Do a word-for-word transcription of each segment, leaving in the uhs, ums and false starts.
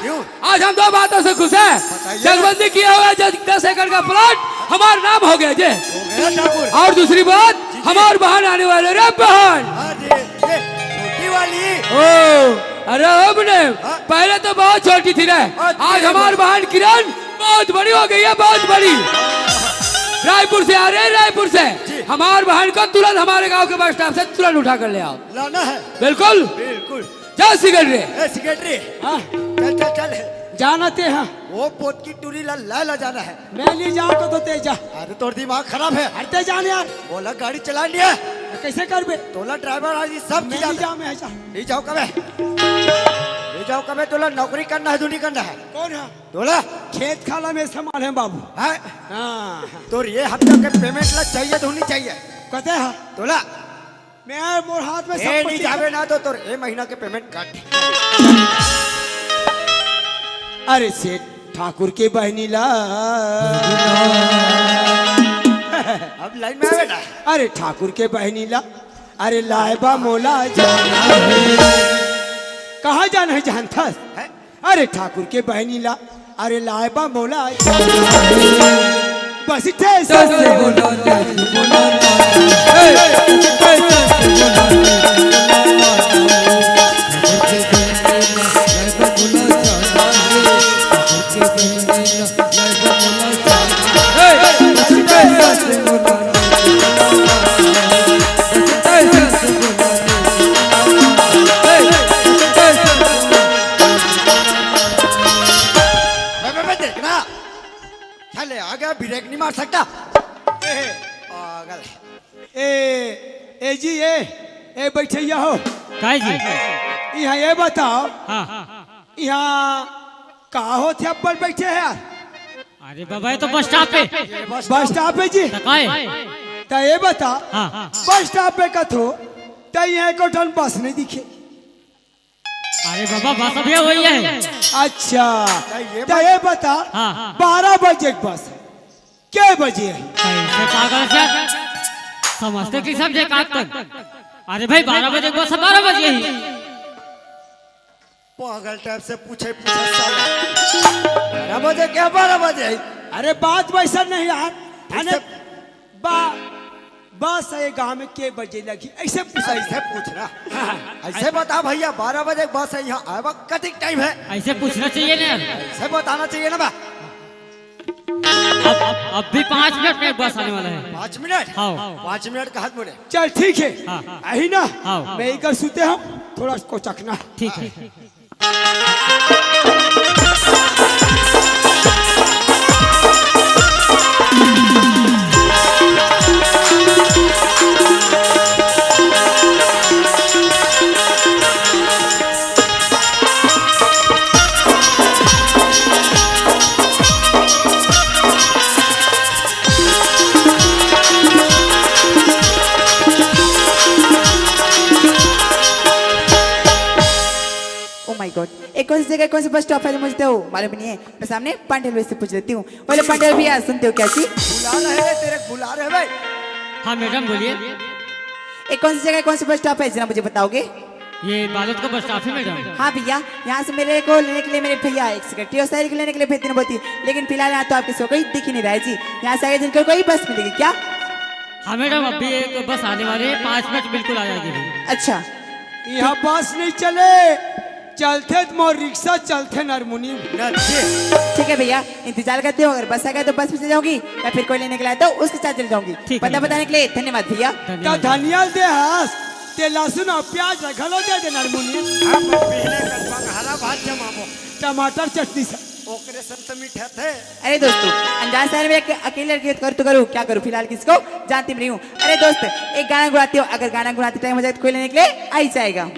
क्यों? आज हम दो बातों से खुश हैं। बताइए। चकबंदी किया हुआ जो दस एकड़ का प्लॉट हमारा नाम हो गया जी। हो गया ठाकुर। और दूसरी बात, जी, जी। हमारे बहन आने वाले रे बहन। अरे, ये छोटी वाली। ओ, अरे हमने हाँ। पहले तो बहुत छोटी थी ना, अच्छा। आज हमारी बहन किरण बहुत बड़ी हो गई है, बहुत बड़ी। रायपुर से आ रहे हैं, रायपुर से। जी। हमारे बहन को तुरंत हमारे गांव के बस स्टॉप से तुरंत उठा कर ले आओ। लाना है। बिल्कुल। बिल्कुल। जा सिगरेट रे। ए, सिगरेट रे। हाँ। चल, चल, चल। जाना ते हाँ। वो पोत की टूरी ला, ला, ला जाना है। मैं नहीं जाऊँ तो, तो ते जा। अरे, तोर दिमाग खराब है। अरे, ते जाने यार। बोला गाड़ी चला लिया। तो कैसे करबे? तोला ड्राइवर आज ये सब मैं चीज नहीं आता। जाऊँ, मैं जा। नहीं जाओ कबे। नहीं जाओ कबे, तोला नौकरी करना है, तो नहीं करना है। कौन है? तोला। खेत खाला में संभाल है बाबू। है? हाँ। तोर ये हफ्ता के पेमेंट ला चाहिए तो नहीं चाहिए? कहते हैं। तोला। मैं मोर हाथ में ए, सब नहीं कुछ जावे ना तो तोर ए महीना के पेमेंट काट। अरे सेठ ठाकुर के बहनी ला। अब लाइन में आवे ना। अरे ठाकुर के बहनी ला, अरे लाए बा मोला जाना है। कहाँ जाना है जानथस? है? अरे ठाकुर के बहनी ला, अरे लाए बा मोला। बस स्टेशन से बोलो, बे, बे, बे, देखना। चले, आ गया, ब्रेक नहीं मार सकता। ए, पागल। ए, ए जी, ए, ए, बैठैया हो। काय जी? यहाँ ये बताओ, हाँ। यहाँ का होथे अब्बड़ बैठे हे यार? अरे बाबा, ये तो बस स्टॉप पे। बस स्टॉप पे जी? तो काय? तो ये बता, हाँ। बस स्टॉप पे कथो, तो यहाँ एको ठन बस नहीं दिखे। अरे बाबा, बस अभी वही है। अच्छा, तो ये तो बात ये बता, हाँ। बारह बजे के बस है, के बजे है? कैसे पागल से समझते कि सब जे काटतन। अरे भाई, बारह बजे के बस है, बारह बजे ही। पागल टाइप से पूछे, पूछे साला। बारह बजे क्या, बारह बजे ही? अरे बात वैसा नहीं यार, अरे ऐसे बा-, बस ये गांव में के बजे लगी, ऐसे पूछ। ऐसे पूछ रहा। हाँ। ऐसे बता भैया, बारह बजे बस है, यहाँ आवा कतिक टाइम है? ऐसे पूछना चाहिए ना यार। ऐसे बताना चाहिए ना बा। अब, अब, अब भी पाँच मिनट में बस आने वाला है। पाँच मिनट? हाँ। पाँच मिनट का हाथ मुड़े। चल ठीक है। हाँ। अही ना, हाँ। मैं इधर सुते हूँ, थोड़ा कोचकना। ठीक है। Oh my God, ये कौन सी जगह, कौन सा बस स्टॉप है, मुझे तो मालूम नहीं है। मैं सामने पांडेल भैया से पूछ लेती हूँ। बोले पांडेल भैया, सुनते हो क्या जी? बुला रहे हैं तेरे, बुला रहे हैं भाई। हाँ मैडम, बोलिए। ये कौन सी जगह, कौन सा बस स्टॉप है, जरा मुझे बताओगे? ये बालोद का बस स्टॉप है मैडम। हाँ भैया, यहाँ से मेरे को लेने के लिए मेरे भैया एक सेक्रेटरी और सहेली को लेने के लिए भेज देना बोलती, लेकिन फिलहाल यहाँ तो आपके सो कोई दिख ही नहीं रहा है जी। यहाँ से आगे जिनको कोई बस मिलेगी क्या? हाँ मैडम, अभी एक बस आने वाली है, पाँच मिनट बिल्कुल आ जाएगी। अच्छा। यहाँ बस नहीं चले, चलथे त मोर रिक्शा चलथे नरमुनी। ठीक है भैया, इंतजार करते हो, अगर बस आ गया तो बस में चले जाऊंगी, या फिर कोई लेने के लिए आया तो उसके साथ चले जाऊंगी। ठीक है। पता बताने के लिए धन्यवाद भैया। धन्यवाद। धनिया दे हस, ते लहसुन और प्याज ला घलो दे दे नरमुनी। हम पहले कल हरा भात जमाबो। टमाटर चटनी से। ओकरे सब तो मीठा थे। अरे दोस्तों, अनजान शहर में एक अकेली लड़की है, तो करूँ तो करूँ, क्या करूँ, फिलहाल किसको जानती भी नहीं हूँ। अरे दोस्त, एक गाना गुनाती हूँ, अगर गाना गुनाते टाइम हो जाए तो कोई लेने के लिए आ ही जाएगा।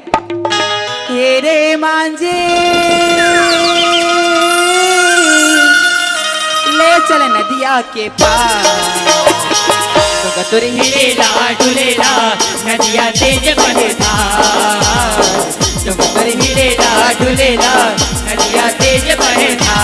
हे रे मांझे, ले चल नदिया के पार। तो गतुर हिलेला डुलेला, नदिया तेज बहे था। तो गतुर हिलेला डुलेला, नदिया तेज बहे था।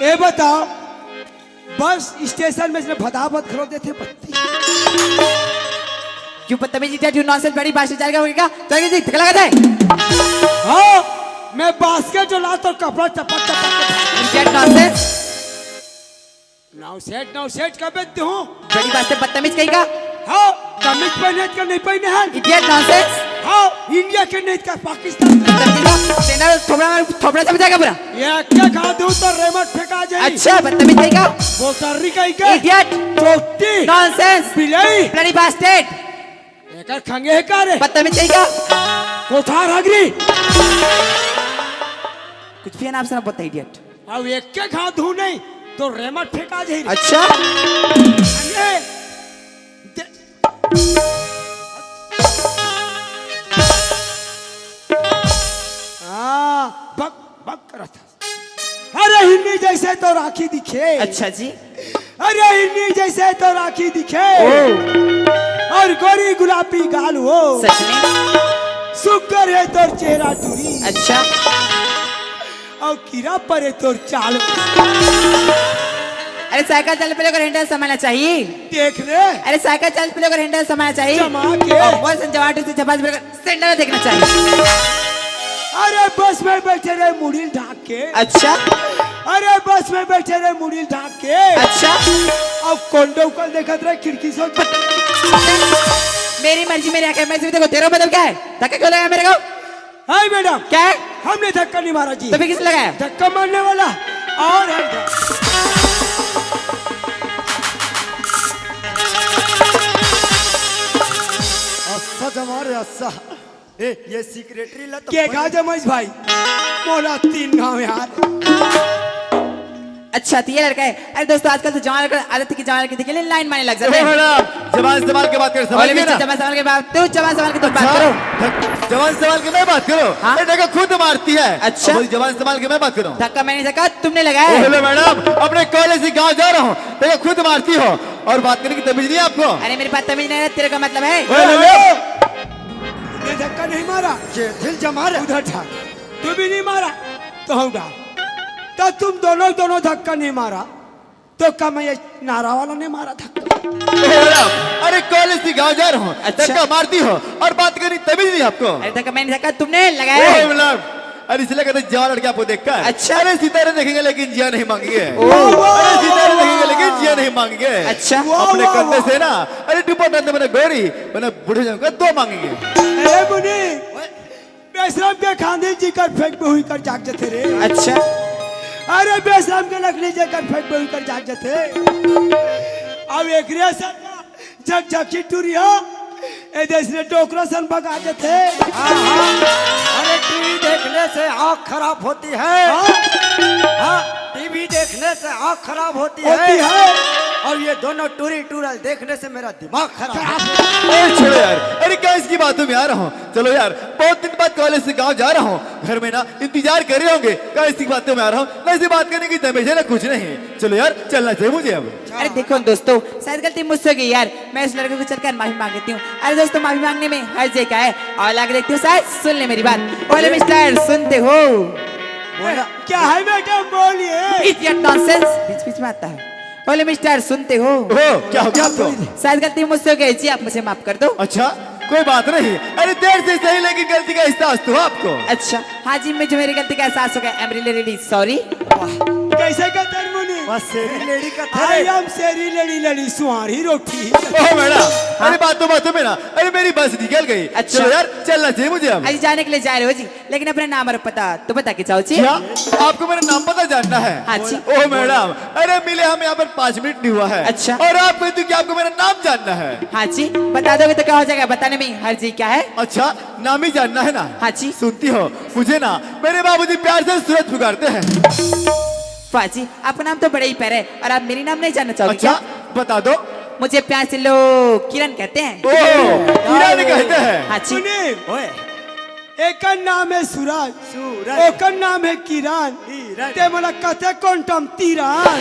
ए बताओ, बस स्टेशन में इसने भदाभद खरो देथे पत्ती। क्यों बदतमीजी, इडियट, यू नॉनसेंस, बड़ी बात जाएगा, होगा क्या? चल जी, धक्का लगा दे। हाँ, मैं बास्केट जो ला तो कपड़ा चपक चपक के। Idiot, nonsense. नौ सेट, नौ सेट का बेचते हूँ। बड़ी बात है, बदतमीज कहीं का। हाँ, कमीज पहने का नहीं पहने हैं। Idiot, nonsense. हाँ, इंडिया के नहीं का पाकिस्तान का। तेरा थोपड़ा, थोपड़ा सब जाएगा पूरा। ये क्या खा दूँ तो रेमट फेंका जाए। अच्छा, बदतमीज कहीं का। बोतरी कहीं का। इडियट। चोटी। नॉनसेंस। बिलाई। Bloody bastard. एकर खंगे है का रे? बदतमीज कहीं का। कोठार हगरी। कुछ भी है ना, आप सुना, बहुत इडियट। अब एक के घाव धू नहीं तो रेमट फेंका जाई रे। अच्छा। अरे, दे-, हाँ, बक, बक करत हस। अरे हिन्नी जैसे तो राखी दिखे। अच्छा जी। अरे हिन्नी जैसे तो राखी दिखे। ओ। और गोरी गुलाबी गाल हो। सच में? सुग्घर है तोर चेहरा टूरी। अच्छा। अउ कीरा परे तोर चाल। अरे साइकिल चल पहले ओकर हैंडल संभालना चाहिए। देख रे। अरे साइकिल चल पहले ओकर हैंडल संभालना चाहिए। जमा के। और बस जवान से झपा झपा सैंडल देखना चाहिए। अरे बस में बैठे रहे मुड़ी ढाक के। अच्छा। अरे बस में बैठे रहे मुड़ी ढाक के। अच्छा। अब कौन डौकल देखत रहे खिड़की से। मेरी मर्जी, मेरी आंखें, मैं सिर्फ देखो, तेरा मतलब क्या है? धक्का क्यों लगा मेरे को? Hi madam. क्या है? हमने धक्का नहीं मारा जी। तो फिर किसने लगाया? धक्का मारने वाला और है। अस्सा जमा रे अस्सा। ए, ये सेक्रेटरी ला तो के का जमाइस भाई? मोला तीन गांव यार। अच्छा, तो ये लड़का है। अरे दोस्तों, आजकल तो जवान लड़का आदत की जवान लड़की देखे लाइन मारने लग जाते हैं। मैडम, जबान संभाल के बात करें, समझ गए ना? जबान संभाल के बात, तू जबान संभाल के तुम बात करो। जबान संभाल के मैं बात करूं? हाँ? ये देखो, खुद मारती है। अच्छा। बोली, जबान संभाल के मैं बात करूं? धक्का मैंने धक्का तुमने लगाया है। हेलो मैडम, अपने कॉलेज से गांव जा रहा हूं, देखो खुद मारती हो और बात करने की तमीज नहीं है आपको। अरे मेरी बात तमीज नहीं है, तेरे का मतलब है। ओए, हेलो। ये धक्का नहीं मारा। ये दिल जमा रहा। उधर ठाक। तू भी नहीं मारा, तो हम डाल। तो तुम दोनों, दोनों धक्का नहीं मारा, तो का मैं ये नारा वाला नहीं मारा धक्का? ओए मैडम, अरे कॉलेज से गांव जा रहा हूँ, अच्छा। धक्का मारती हो और बात करनी तमीज नहीं आपको। अरे धक्का मैंने धक्का तुमने लगाया है। ओए मैडम, अरे इसलिए कहते जवान लड़के आपको देखकर। अच्छा। अरे सितारे देखेंगे लेकिन जिया नहीं मांगेंगे। ओ। अरे सितारे देखेंगे लेकिन जिया नहीं मांगेंगे। अच्छा। वाह, अपने वाह, कंधे वाह। से ना, अरे दुपट्टा तो मैंने गोरी, मैंने बूढ़े जन का दो मांगेंगे। अरे मुनि, बेशरम के खांदी जी कर फेंक में हुई कर जाग जथे रे। अच्छा। अरे बेशरम के लकड़ी जे कर फेंक में हुई कर जाग जथे। अब एक रे सर झकझकी टूरी हो, ए देश ने डोकरा सन भगा देथे। हाँ, हाँ। अरे टीवी देखने से आँख खराब होती है। हाँ। हाँ, टीवी देखने से आँख खराब होती होती है। है। और ये दोनों टूरी टूरल देखने से मेरा दिमाग खराब होता है। अरे छोड़ो यार, अरे क्या इसकी बातों में आ रहा हूँ। चलो यार, बहुत दिन बाद कॉलेज से गांव जा रहा हूँ, घर में ना इंतजार कर रहे होंगे। क्या इसकी बातों में आ रहा हूँ, ना ऐसी बात करने की तमीज है ना कुछ नहीं। चलो यार, चलना चाहिए मुझे अब। अरे देखो दोस्तों, शायद गलती मुझसे हो गई यार, मैं इस लड़के को चलकर माफी मांग लेती हूँ। अरे दोस्तों, माफी मांगने में हर्ज क्या है? और आगे देखते हो, शायद सुन ले मेरी बात। ओले मिस्टर, सुनते हो? बोला। क्या है मैडम, बोलिए। इडियट, नॉनसेंस, बीच बीच में आता है। ओले मिस्टर, सुनते हो? ओह, क्या हो गया आपको? शायद गलती मुझसे हो गई जी, आप मुझे माफ कर दो। अच्छा, कोई बात नहीं। अरे देर से सही, लेकिन गलती का एहसास तो हुआ आपको। अच्छा, हाँ जी, मुझे मेरी गलती का एहसास हो गया। I am really, really sorry। कैसे कहते हैं मुनि? बस शेरी लेडी का था। I am Sheri lady lady सुहारी रोटी। ओह मैडम, अरे बातों बातों में ना, अरे मेरी बस निकल गई। अच्छा। चलो यार, चलना चाहिए मुझे अब। अरे जाने के लिए जा रहे हो जी, लेकिन अपना नाम और पता तो बता के जाओ जी। क्या आपको मेरा नाम पता जानना है? हाँ जी। ओह मैडम, अरे मिले हम यहाँ पर पाँच मिनट नहीं हुआ है। अच्छा। और आप कहती हो कि आपको मेरा नाम जानना है? हाँ जी, बता दोगे तो क्या हो जाएगा, बताने में हर्ज क्या है? अच्छा, नाम ही जानना है ना? हाँ जी। सुनती हो, मुझे ना मेरे बाबूजी प्यार से सूरज पुकारते हैं। वाह जी, आपका नाम तो बड़ा ही प्यारा है, और आप मेरी नाम नहीं जानना चाहोगे अच्छा, क्या? बता दो। मुझे प्यार से लोग किरण कहते हैं। ओ, किरण कहते हैं। हाँ जी। सुनील, ओए। एकर नाम है सूरज, सूरज। ओकर नाम है किरण। किरण। ते मोला कथे कोन टम तीरन।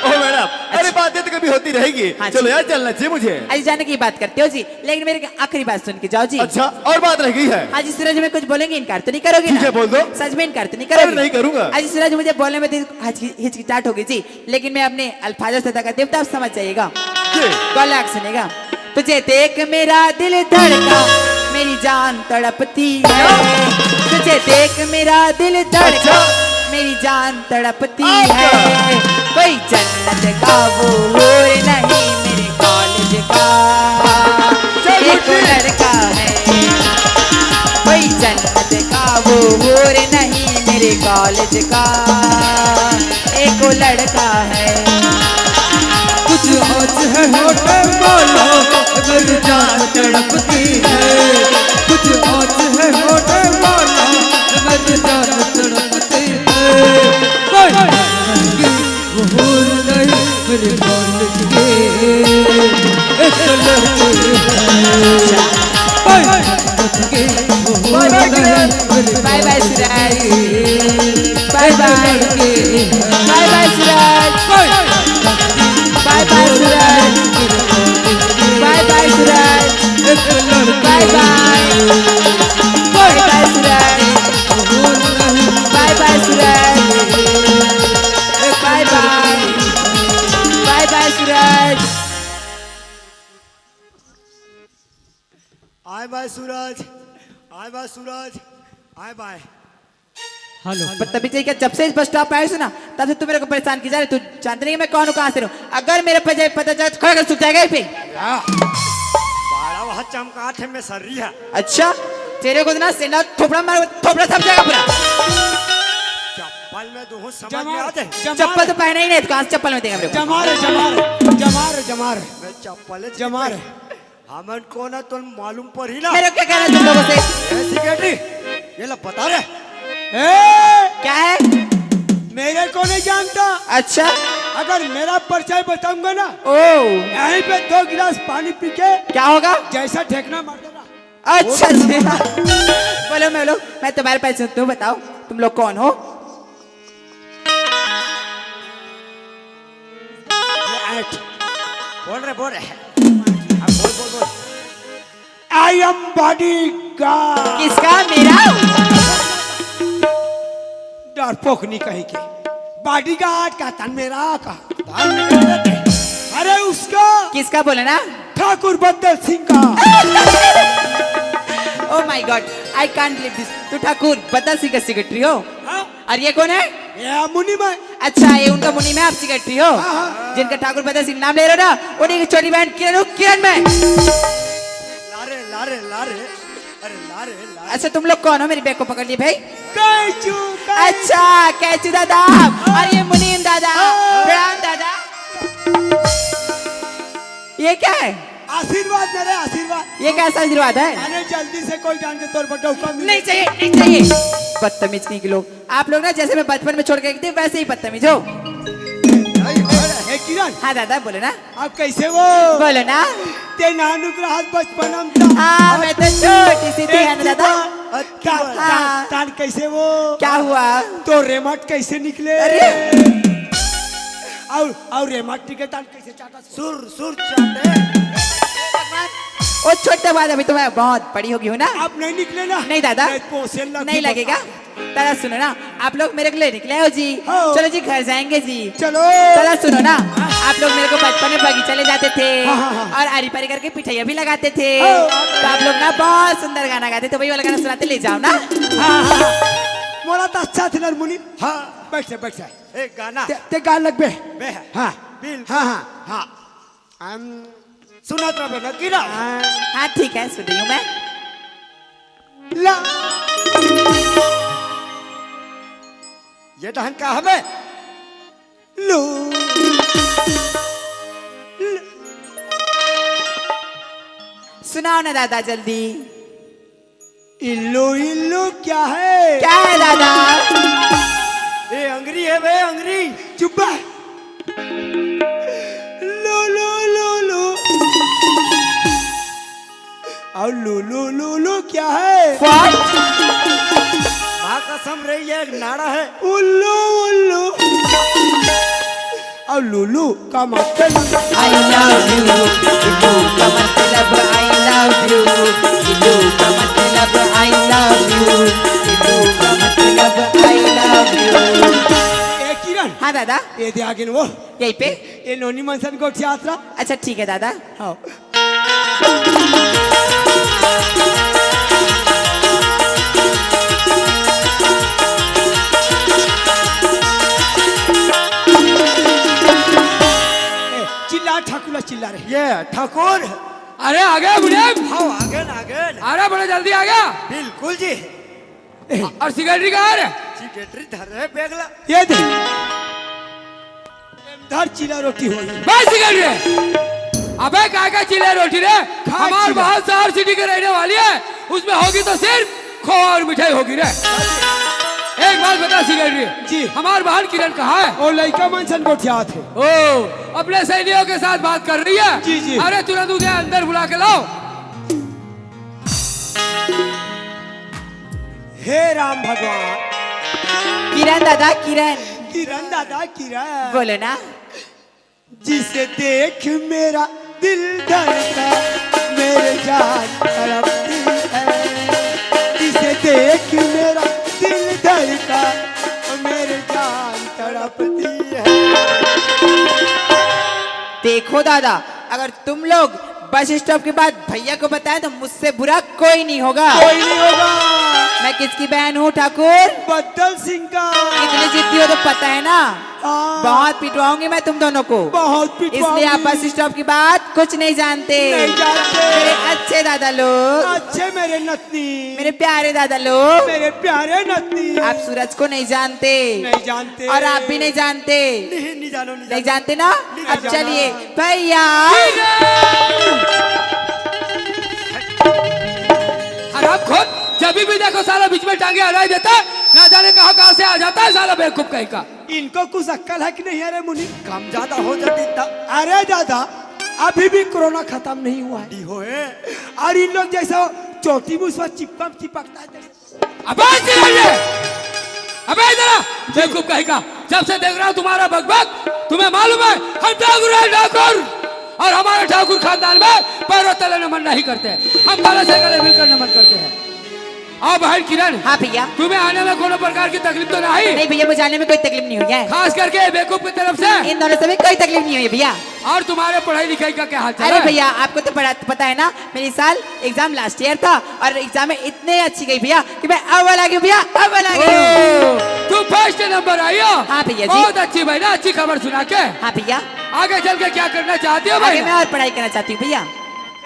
ओ मैडम, अरे अच्छा। बातें तो कभी होती रहेगी। हाँ चलो जी। यार, चलना चाहिए मुझे। अरे जाने की बात करते हो जी, लेकिन मेरी आखिरी बात सुन के जाओ जी। अच्छा, और बात रह गई है। हाँ जी सूरज, मैं कुछ बोलेंगे, इनकार तो नहीं करोगे ठीक ना? है, बोल दो। सच में इनकार तो नहीं अरे करोगे? नहीं करूंगा। हाँ जी सूरज, मुझे बोलने में तो हिचकी-, हिचकिचाहट होगी जी, लेकिन मैं अपने अल्फाजों से दगा देता हूँ, आप समझ जाइएगा। जी। गौर लगा के सुनिएगा। तुझे देख मेरा दिल धड़का, मेरी जान तड़पती है। तुझे देख मेरा दिल धड़का, अच्छा। मेरी जान तड़पती है। कोई जन्नत का वो हूर नहीं, मेरे कॉलेज का एक लड़का है। कोई जन्नत का वो हूर नहीं, मेरे कॉलेज का एक लड़का है। कुछ औच है होठ वाला, मेरी जान तड़पती है। कुछ औच है होठ वाला, मेरी जान तड़पती है। कोई हूर नहीं, मेरे कॉलेज के एक लड़के हैं। कोई बाय बाय सूरज। बाय बाय। बाय बाय सूरज। बाय बाय सूरज। बाय बाय सूरज। बाय बाय। बाय बाय सूरज। बाय बाय सूरज। बाय बाय। बाय बाय सूरज। आय बाय सूरज, आय बाय सूरज, आय बाय। हेलो। बदतमीज है क्या? जब से इस बस स्टॉप पे आया हूँ ना, तब से तू मेरे को परेशान की जा रही। तू जानते नहीं कि मैं कौन हूँ, कहाँ से हूँ। अगर मेरे पे जाए पता चला तो खड़ा कर सूख जाएगा यहीं पे। या, बड़ा वहाँ चमकात है, मैं सर्री है। अच्छा, तेरे को ना सेंडा थोपड़ा मार, थोपड़ा सब जाएगा पूरा। चप्पल में दूँ, समझ में आ जाए। चप्पल तो पहना ही नहीं, तो कहाँ से चप्पल में देगा मेरे को? जमा रे, जमा रे, जमा रे, जमा रे। मैं चप्पल जमा रे। हमन कोन हन, तोला मालूम पड़ही ना। मेरे को क्या कहना तुम लोगों से? ए, सेक्रेटरी, ये ला बता रे। ए! क्या है? मेरे को नहीं जानता। अच्छा। अगर मेरा परिचय बताऊंगा ना, ओ। यहीं पे दो गिलास पानी पी के क्या होगा? जैसा ठेकना मार देना। अच्छा जी। बोलो, मैं बोलो, मैं तुम्हारे पास हूँ, तुम बताओ, तुम लोग कौन हो? बोल रे, बोल रे। अब बोल, बोल, बोल। I am bodyguard। किसका? मेरा? डरपोक नहीं कहीं के। Bodyguard का तन मेरा का। अरे उसका। किसका बोले ना? ठाकुर बदल सिंह का। Oh my God, I can't believe this। तू ठाकुर बदल सिंह का सेक्रेटरी हो? हाँ। और ये कौन है? ये मुनीम है। अच्छा, ये उनका मुनीम है, आप सेक्रेटरी हो? हाँ, हाँ। जिनका ठाकुर बदल सिंह नाम ले रहे हो ना, उन्हीं की छोटी बहन किरण हो, किरण मैं। लारे, लारे, लारे। अरे लारे, लारे। अच्छा, तुम लोग कौन हो? मेरी बैग को पकड़ लिए भाई। Catechu, catechu. अच्छा, कैचू दादा। हाँ। और ये मुनीम दादा। हाँ। प्रणाम दादा। ये क्या है? आशीर्वाद ना रे, आशीर्वाद। ये कैसा आशीर्वाद है? अरे जल्दी से कोई डांड के तोर पर डौका मिले। नहीं चाहिए, नहीं चाहिए। बदतमीज कहीं के लोग। आप लोग ना, जैसे मैं बचपन में छोड़ के गई थी, वैसे ही बदतमीज हो। ए किरण। हाँ दादा, बोलो ना। अब कैसे हो? बोलो ना। ते नानुक रहत बचपन में था। हाँ, मैं तो छोटी सी थी, है ना दादा? ता-, ता-, हाँ। तान कैसे हो? क्या हुआ? तो रेमट कैसे निकले? अरे। और, और रेमट निकले तान कैसे चाटा? सुर, सुर चाटे। भगवान, ओ छोटे बात, अभी तो मैं बहुत बड़ी हो गई हूँ ना। अब नहीं निकले ना? नहीं दादा, नहीं, पोषण लग नहीं गई लगेगा। बता। दादा सुनो ना, आप लोग मेरे को लेने के लिए आए हो जी। हाँ। चलो जी, घर जाएंगे जी। चलो। दादा सुनो ना, आप लोग मेरे को बचपन में बगीचा ले जाते थे हाँ, हाँ, हाँ। और आरी पारी करके पिठैया भी लगाते थे। हाँ। तो आप लोग ना बहुत सुंदर गाना गाते थे, वही वाला गाना सुनाते, ले जाओ ना। हाँ, हाँ, हाँ। मोला तो अच्छा थे नरमुनी। हाँ। बैठ जा, बैठ जा। एक गाना। ते, ते गा लगबे। बे। हाँ। बिल्कुल। हाँ, हाँ, हाँ। हम सुनत रहे ना, गिरा। हाँ। हाँ, ठीक है, सुन रही हूँ मैं। ला। ये डहन का हवे? लो। सुनाओ ना दादा जल्दी। इल्लू, इल्लू क्या है? क्या है दादा? ए, अंगरी है बे, अंगरी। चुप बे। लो, लो, और लुलु लुलु क्या है? What? माँ कसम रे, ये एक नारा है। उल्लू उल्लू। और लुलु का मतलब? I love you, इल्लू का मतलब I love you, इल्लू का मतलब I love you, इल्लू का मतलब I love you। ए किरण। हाँ दादा। ये दे आगे वो। यहीं पे? ये नोनी मन सन गोठियात रहा। अच्छा ठीक है दादा। हाँ। ए, चिल्ला ठाकुर ला चिल्ला रे। ये ठाकुर। अरे आ गया बुढ़िया। हाँ, आ गया ना, आ गया ना। अरे बड़ा जल्दी आ गया। बिल्कुल जी। और सिगरेटरी कहाँ रे? सिगरेटरी धर रहे बैग ला। ये दे। धर चिला रोटी होई। बस सिगरेटरी। अबे काय का चिला रोटी रे? खा हमार चिला। बाहर शहर सिटी के रहने वाली है, उसमें होगी तो सिर्फ खोआ और मिठाई होगी रे। एक बात बता सिगरेटरी। जी। हमार बहन किरण कहाँ है? ओ लइका मन सन गोठियात हे। ओ, अपने सहेलियों के साथ बात कर रही है। जी, जी। अरे तुरंत उसे अंदर बुला के लाओ। हे राम भगवान। किरण दादा, किरण। किरण दादा, किरण। बोलो ना। जिसे देख मेरा दिल धड़का, मेरे जान तड़पती है। जिसे देख मेरा दिल धड़का, मेरे जान तड़पती है। देखो दादा, अगर तुम लोग बस स्टॉप की बात भैया को बताएं तो मुझसे बुरा कोई नहीं होगा। कोई नहीं होगा। मैं किसकी बहन हूँ ठाकुर? बद्दल सिंह का। इतने जिद्दी हो तो पता है ना, हाँ। बहुत पिटवाऊंगी मैं तुम दोनों को। बहुत पिटवाऊंगी। इसलिए आप बस स्टॉप की बात कुछ नहीं जानते। नहीं जानते। मेरे अच्छे दादा लोग। अच्छे मेरे नतनी। मेरे प्यारे दादा लोग। मेरे प्यारे नतनी। आप सूरज को नहीं जानते। नहीं जानते। और आप भी नहीं जानते। नहीं, नहीं जानो, नहीं नहीं जानो। जानते ना? नहीं अब जानो। चलिए भैया। हराम खोर, जब भी देखो साला बीच में टांगे अड़ाई देता है, ना जाने कहाँ कहाँ से आ जाता है साला बेवकूफ कहीं का। इनको कुछ अक्ल है कि नहीं? अरे मुनि, कम ज्यादा हो जाती तब। अरे दादा, अभी भी कोरोना खत्म नहीं हुआ है। नहीं होए। और इन लोग जैसा चोटी मुँह से चिपकम चिपकता है जैसे। अबे इधर आ ये। अबे इधर आ। बेवकूफ कहीं का। जब से देख रहा हूँ तुम्हारा बकबक, तुम्हें मालूम है हम ठाकुर हैं ठाकुर, और हमारे ठाकुर खानदान में पैरों तले नमन नहीं करते, हम गले से गले मिलकर नमन करते हैं। आओ बहन किरण। हाँ भैया। तुम्हें आने में कोनो प्रकार की तकलीफ तो नहीं? नहीं भैया, मुझे आने में कोई तकलीफ नहीं हुई है। खास करके बेवकूफ की तरफ से। इन दोनों से भी कोई तकलीफ नहीं हुई है भैया। और तुम्हारे पढ़ाई लिखाई का क्या हाल चाल अरे है? भैया, आपको तो पढ़ा, पता है ना, मेरे साल एग्जाम लास्ट ईयर था और एग्जाम में इतने अच्छी गई भैया कि मैं अव्वल आ गई भैया, अव्वल आ गई हूँ। ओ, तू फर्स्ट नंबर आई हो? हाँ भैया जी। बहुत अच्छी बहना, अच्छी खबर सुना के। हाँ भैया। आगे चल के क्या करना चाहती हो आगे बहना? मैं और पढ़ाई करना चाहती हूँ भैया।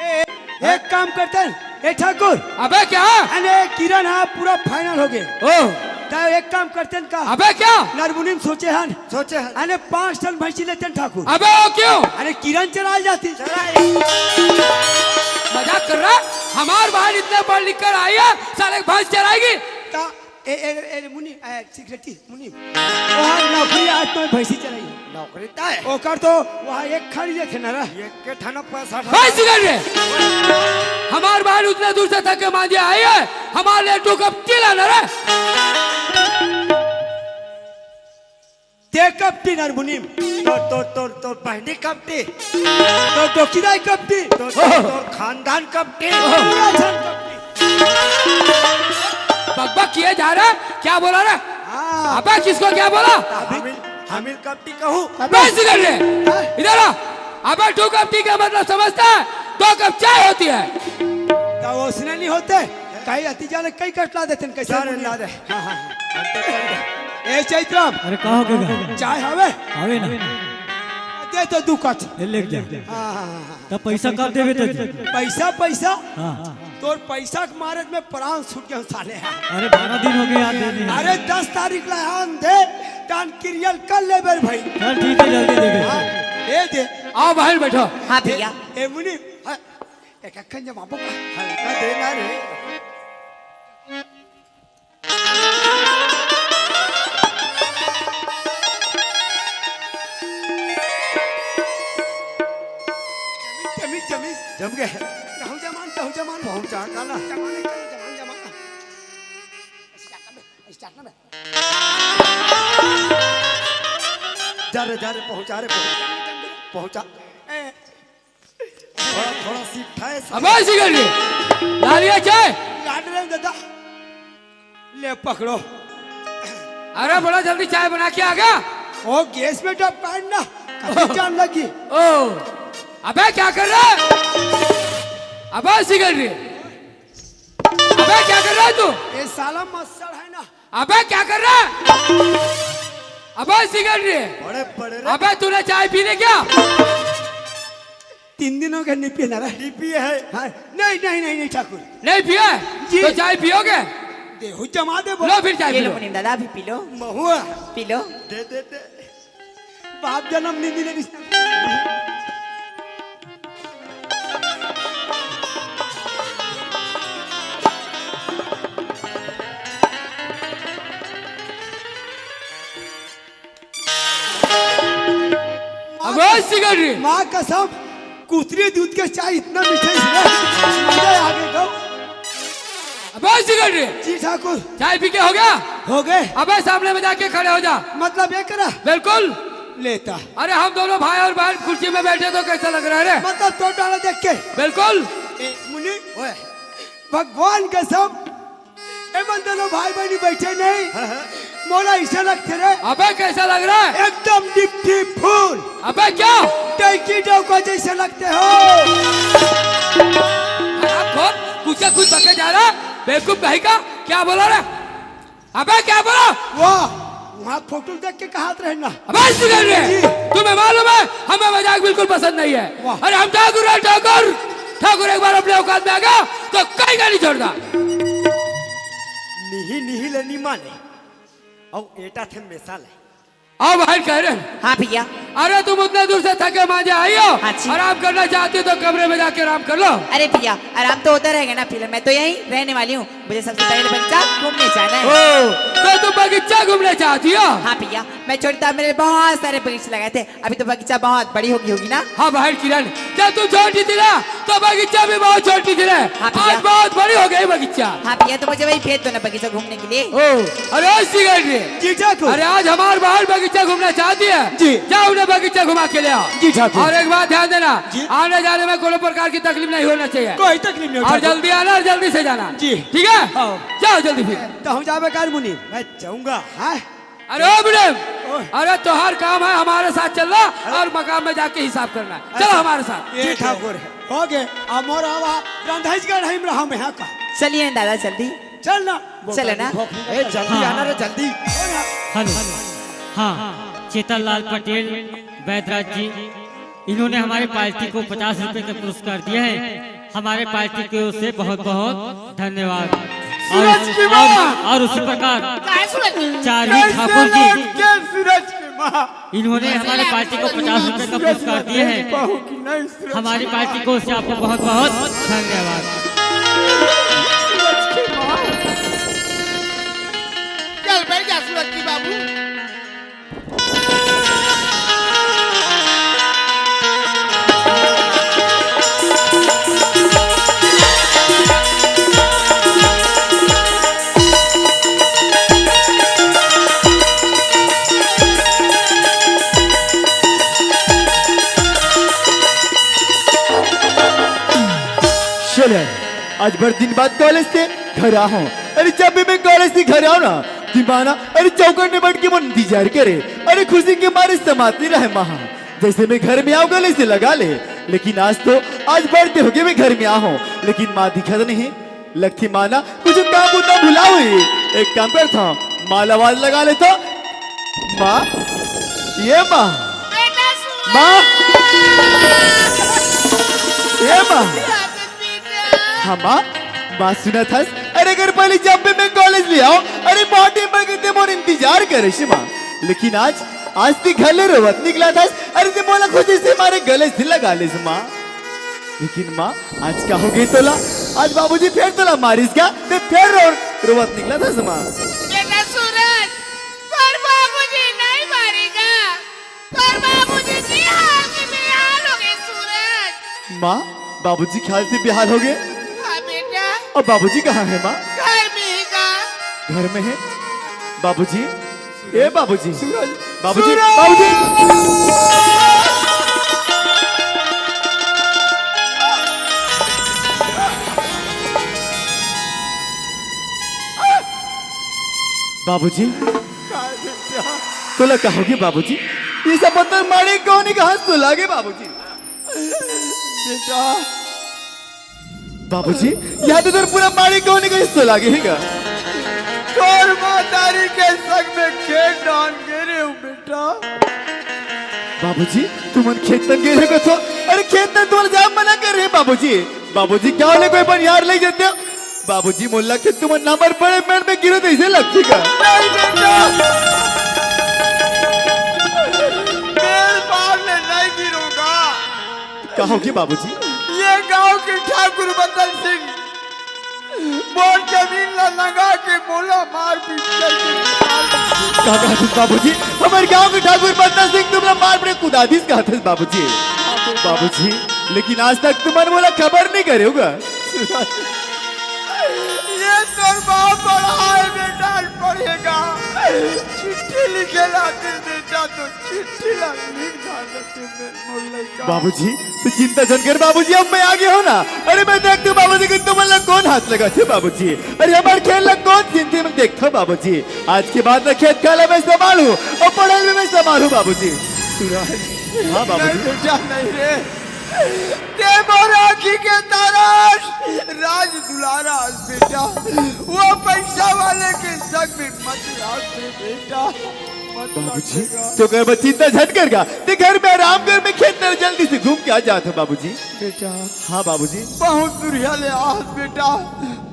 ए, एक काम करते हैं, ए ठाकुर। अबे क्या? अरे किरण, हाँ, पूरा फाइनल हो गए। ओ। तो एक काम करते हैं का? अबे क्या? नरमुनिम सोचे हन। सोचे हन। अरे पाँच टन भैंसी लेते हैं ठाकुर। अबे वो क्यों? अरे किरण चराल जाती। चराल। मजाक कर रहा? हमार बहन इतने पढ़ लिख कर आई है, साले भैंस चराएगी? ता, ए, ए, ए, मुनि, ए, सिगरेटी, मुनि। वहाँ नौकरी आज तो भैंसी चराई। नौकरी तय है। ओकर तो वहाँ एक खरीदे थे ना रे। एक के ठाना पैसा बस कर रे। हमार बहन उतने दूर से थक के मांझे आई है, हमारे लिए टू कप टी लाना रे। ते कप टी नरमुनिम। तो, तो, तो, तो बहनी कप टी। तो डोकीदाई कप टी। तो, तो, तो खानदान कप टी। पूरा झन कप टी। बकबक किए जा रहा है, क्या बोला रे? हाँ। अबे किसको क्या बोला? हमिल, हमिल कप टी कहूँ। अबे। बस इधर ले। हाँ। इधर आ। अबे टू कप टी का मतलब समझता है? दो कप चाय होती है। तो उसने नहीं होते, कहीं अतीजा ने कहीं कटला देते हैं, कैसे चल मुनि? ना दे। हाँ, हाँ, हाँ। ए चैतराम। अरे का हो गया? चाय हवे? हवे ना। दे तो दू कप। ले, ले जा। हाँ, हाँ, हाँ, हाँ। तब पैसा कब देवे तो जी? पैसा, पैसा? हाँ। तोर पैसा के मारे में प्राण छूट गया साले। अरे बारह दिन हो गए यार देने। अरे दस तारीख ला हम दे, टान क्रियल कर ले बेर भाई। चल ठीक है, जल्दी देवे। हाँ, ए दे। आओ बाहर बैठो। हाँ भैया। ए मुनि, हाँ, एक अक्खन जब आपको हल्का देना रे। जमी, जमी, जमी। जम गए। कहूँ जमान तो जमान पहुंचा का ना? जमान, जमान, जमान। स्टार्ट ना बे, स्टार्ट ना बे। जा रे, जा रे, पहुंचा रे, पहुंचा। पहुंचा। ए। थोड़ा, थोड़ा सीधा है। अबे सिगरेट रे, ला लिया चाय? लाड रहे दादा। ले पकड़ो। अरे बड़ा जल्दी चाय बना के आ गया। ओ गैस में टपकाए ना, कभी जान लगी। ओ, अबे क्या कर रहा है? अबे सिगरेट रे, अबे क्या कर रहा है तू? ये साला मच्छर है ना। अबे क्या कर रहा है? अबे सिगरेट रे, बड़े बड़े रे। अबे तूने चाय पी ले क्या? तीन दिन हो गए नहीं पीना रे। नहीं पिए है। हाँ, नहीं, नहीं, नहीं, नहीं ठाकुर। नहीं पिया है? जी। तो चाय पियोगे? देहू जमा दे बोल। लो फिर चाय ये पी लो लो। मुनीम दादा, अभी पी लो। महुआ। P low. दे दे दे। बाप जन्म नहीं मिले रिश्ता। अबे सिगरेट रे। माँ कसम, कुतरी दूध के चाय इतना मीठा है, मजा आ गया। अबे सिगरेट रे। जी ठाकुर। चाय पी के हो गया? हो गए। अबे सामने में जाके खड़े हो जा। मतलब ये करा? बिल्कुल। लेता। अरे हम दोनों भाई और बहन कुर्सी में बैठे तो कैसा लग रहा है रे? मतलब तो डाला देख के। बिल्कुल। ए, मुनि, ओए। भगवान कसम, एमन दोनों भाई बहनी बैठे नहीं। हाँ, हाँ। मोला ऐसा लगते रे। अबे कैसा लग रहा है? एकदम डिप्टी फूल। अबे क्या? टैंकी डौका जैसे लगते हो। खराब खोर, कुछ का कुछ बके जा रहा है। बेवकूफ कहीं का, क्या बोला रे? अबे क्या बोला? वाह, वहाँ फोटो देख के कहा रहना। अबे सिगरेट रे, जी। तुम्हें मालूम है, हमें मजाक बिल्कुल पसंद नहीं है। वाह। अरे हम ठाकुर हैं, ठाकुर। ठाकुर एक बार अपने औकात में आ गया, तो कहीं का नहीं छोड़ता। निही निही ले नी माने। और एटा थे मेसा ले। आओ बाहर कह रहे हैं। हाँ भैया। अरे तुम उतने दूर से थके मांजे आई हो, हाँ जी। आराम करना चाहती हो तो कमरे में जाके आराम कर लो। अरे भैया, आराम तो होता रहेगा ना, फिलहाल मैं तो यहीं रहने वाली हूँ, मुझे सबसे पहले बगीचा घूमने जाना है। ओ, तो तुम बगीचा घूमने चाहती हो? हाँ भैया, मैं छोटी था, मेरे बहुत सारे बगीचे लगाए थे, अभी तो बगीचा बहुत बड़ी होगी होगी ना। हाँ बहन किरण, जब तुम छोटी थी ना तो बगीचा भी बहुत छोटी थी ना, हाँ भैया। आज बहुत बड़ी हो गई बगीचा। हाँ भैया, तो मुझे वही भेज दो ना बगीचा घूमने के लिए। ओ, अरे ओ सिगरेट रे। जी ठाकुर। अरे आज हमारे बहन बगीचा घूमना चाहती है। जी। जाओ उन्हें बगीचा घुमा के ले आओ। जी ठाकुर। और एक बात ध्यान देना, जी। आने जाने में कोनो प्रकार की तकलीफ नहीं होना चाहिए। कोई तकलीफ नहीं और होना चाहिए। जल्दी आना और जल्दी से जाना। जी। ठीक है? हाँ। जाओ जल्दी फिर। तो हम जाबे कार मुनि। मैं जाऊंगा। हाँ? अरे ओ बुढ़े, ओए। अरे तोहार काम है हमारे साथ चलना अरे। और मकाम में जाके हिसाब करना। चलो अच्छा। हमारे साथ। ये ठीक है। ठाकुर है। हो गए। अब मोर आवा रंधाईगढ़ हम रहा मैं हाँ का। चलिए दादा जल्दी। चल ना। चलो ना। ए, जल्दी हाँ, आना रे, हाँ। जल्दी। हेलो। हाँ, चेतन लाल पटेल, बैदराज जी, इन्होंने हमारे पार्टी को पचास रुपए का पुरस्कार दिया है। हमारे पार्टी की ओर से बहुत बहुत धन्यवाद। सूरज की और, माँ। और, और उसी प्रकार काहे सूरज की? चारवी कैसे ठाकुर जी, लड़के सूरज की माँ? इन्होंने हमारे पार्टी को पचास रुपए का पुरस्कार दिया है। बहू की नहीं सूरज हमारी की माँ। पार्टी की ओर से आपको बहुत बहुत धन्यवाद। सूरज की माँ। चल बैठ जा सूरज की बाबू। चल, आज बड़ दिन बाद कॉलेज से घर आहों। अरे, जब भी मैं कॉलेज से घर आऊं ना, कि माँ ना, अरे, चौकट में बैठ के मोर इंतजार करे। अरे, खुशी के मारे समात नहीं रहे माँ। जैसे मैं घर में आऊं, गले से लगा ले। लेकिन आज तो, आज बड़ दिन हो गए मैं घर में आहों, लेकिन माँ दिखत नहीं। लगती माँ ना कुछ काम बुता भुला हुई। एक काम करता हूँ, माँ ला आवाज लगा लेता। माँ, ये माँ, बेटा सूरज। माँ, ये माँ। हाँ माँ, माँ सुनत हस। अरे अगर पहले जब भी मैं कॉलेज ले आऊं, अरे माँ टेबल के ते मोर इंतजार करे शी माँ। लेकिन आज, आज ती घर ले रोवत निकलत हस। अरे ते मोला खुशी से मारे गले से लगा लेस माँ। लेकिन माँ, आज का हो गई तोला? आज बाबूजी फेर तोला मारिस का? ते फेर रो, रोवत निकलत हस माँ। बेटा सूरज, पर बाबूजी नहीं मारेगा। पर बाबूजी जी हाल के बेहाल हो गए सूरज। माँ, बाबूजी के हाल से बेहाल हो गए? अब बाबूजी कहाँ है माँ? घर में ही का? घर में है बाबूजी। ए बाबूजी। सूरज। बाबूजी, सूरज। बाबूजी। बाबूजी। का बेटा? तोला का होगे बाबूजी? ये सब पत्थर मारे कोनी कहाँ सुला गे बाबूजी? बेटा। बाबूजी, यहाँ तो इधर पूरा मारे कोनी कहाँ सुला गे हे का? तोर महतारी के संग में खेत डहन गे रेहेंव बेटा। बाबूजी, तुमन खेत डहन गे रेहेव कथो? अरे खेत डहन तुमन जाए मना करे रेहेंव बाबूजी। बाबूजी, का होले कोई बनिहार ले जाते हो? बाबूजी, मोला के तुमन नंबर बड़े मेड़ में गिरो तो इसे लगती का? नहीं बेटा। मेड़ पार ले नहीं गिरूंगा। का होगे बाबूजी? ये गांव के ठाकुर बदल सिंह मोर जमीन ला नंगा के मोला मारपीट करके निकाल दिस। का कहत हस बाबूजी? हमर गांव के ठाकुर बदल सिंह तुमला मारपीट कुदा दिस कहत हस बाबूजी? बाबूजी, लेकिन आज तक तुमन मोला खबर नहीं करे हो का? ये तोर बाप बड़ा है बेटा, पढ़ेगा। चिट्ठी लिखे ला दिस बेटा, तो चिट्ठी ला लिख डाल दे। बाबूजी, तू चिंता झन कर बाबूजी, अब मैं आ गया हूँ ना। अरे मैं देखती हूँ बाबूजी कि तुमन ला कौन हाथ लगाथे बाबूजी। अरे हमर खेत ला कौन चिंती में देखता बाबूजी। आज के बाद मैं खेत खार ला मैं संभालूं अउ पढ़ई भी मैं संभालूं बाबूजी। सूरज। हाँ बाबूजी। नहीं बेटा, नहीं रे। ते मोर आँखी के तारा अस, राज दुलारा अस बेटा। वो पैसा वाले के संग में मत रह रे बेटा। मत बाबूजी, रह। तो घर में चिंता झन कर गा। ते घर में आराम कर, मैं खेत डहन जल्दी से घूम के आ जात हूँ बाबूजी। बेटा। हाँ बाबूजी। बहुत दुरिहा ले आत हस बेटा।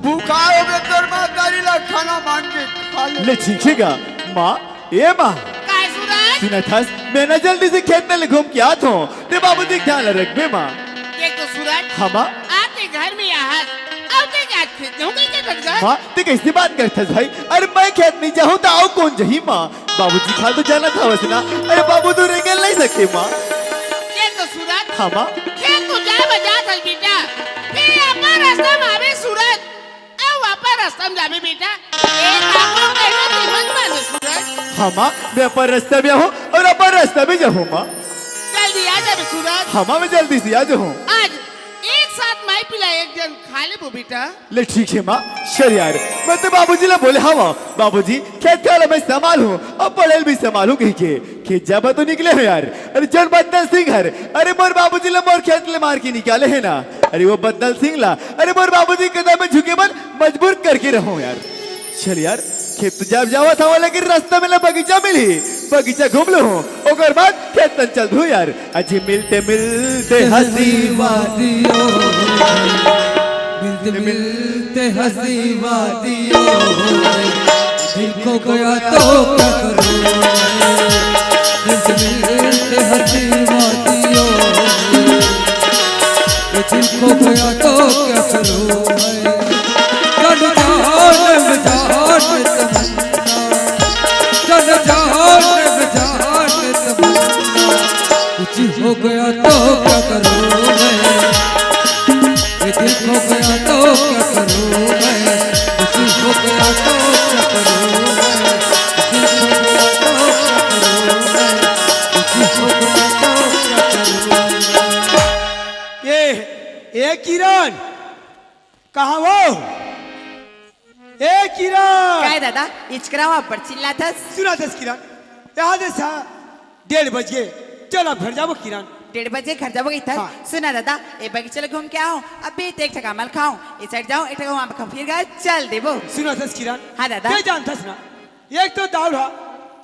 भूखा होगे तोर महतारी ला खाना मांग के खा ले। ले ठीक हे गा। माँ, ए माँ। काय सूरज? सुनत हस, मैं ना जल्दी से खेत डहन ले घूम के आत हूँ। ते बाबूजी के ध्यान रखबे माँ। देख तो सूरज। हाँ माँ। आते घर में आहस। अउ ते आज खेत जाहूँ कहिके डरत हस? माँ, ते कइसे बात करत हस भाई? अरे मैं खेत नहीं जाहूँ त अउ कोन जाही माँ? बाबूजी खाल तो जानत हवस ना। अरे बाबू तो रेंगे ल नहीं सके माँ। ये तो सूरज। हाँ माँ। खेत तो जाए बर जात हस बेटा। फेर अपन रस्ता में आबे सूरज। अउ अपन रस्ता में जाबे बेटा। ए बाबू कहना नहीं मत माने सूरज। हाँ माँ, मैं अपन रस्ता में आहूँ अउ अपन रस्ता में जाहूँ माँ। जल्दी आ जाबे सूरज। हाँ माँ, मैं जल्दी से आ जाहूँ। आज एक साथ माई पिला एक झन खा लेबो बेटा। ले ठीक हे माँ, चल यार, मैं तो बाबूजी ला बोले हवं, बाबूजी खेत खार ला मैं संभालहूँ अउ पढ़ई ल भी संभालहूँ कहिके, खेत जाए बर तो निकले हंव यार। अरे जउन बदल सिंह हर, अरे मोर बाबूजी ला मोर खेत ले मार के निकाले हे ना, अरे वो बदल सिंह ला, अरे मोर बाबूजी के कदम में झुके बर मजबूर करके रहूँ यार। चल यार, खेत तो जब जावत हवं, लेकिन रस्ता में ला बगीचा मिलही, बगीचा घूम लूहूँ, ओकर बाद खेत तन चल दूँ यार। अजी मिलते मिलते हंसी वादियों, मिलते मिलते हंसी वादियों, दिल खो गया तो क्या करूँ मैं? मिलते मिलते हंसी वादियों, ये दिल खो गया तो क्या करूँ मैं? जाने जाने में जाने तमन्ना, जाने जाने में जाने तमन्ना, कुछ हो गया तो क्या करूँ मैं? ये दिल खो गया तो क्या करूँ मैं? कुछ हो गया तो क्या करूँ मैं? दिल खो गया तो क्या करूँ मैं? कुछ हो गया तो क्या करूँ मैं? ए, ए किरण, कहाँ हो? ए किरण! काय दादा, इचकरा वहाँ पर चिल्लाथस? सुनत हस किरण, यहाँ दे सा डेढ़ बज गे, चल अब घर जाबो किरण। डेढ़ बजे घर जाबो कहिथस? हाँ। सुना दादा, ए बगीचा ले घूम के आहूँ, अभी तो एक ठका मल खाऊँ, ए side जाऊँ, एक ठका वहाँ पर फिर घर चल देबो। सुनत हस किरण? हाँ दादा। के जानथस ना, एक तो दाऊ हा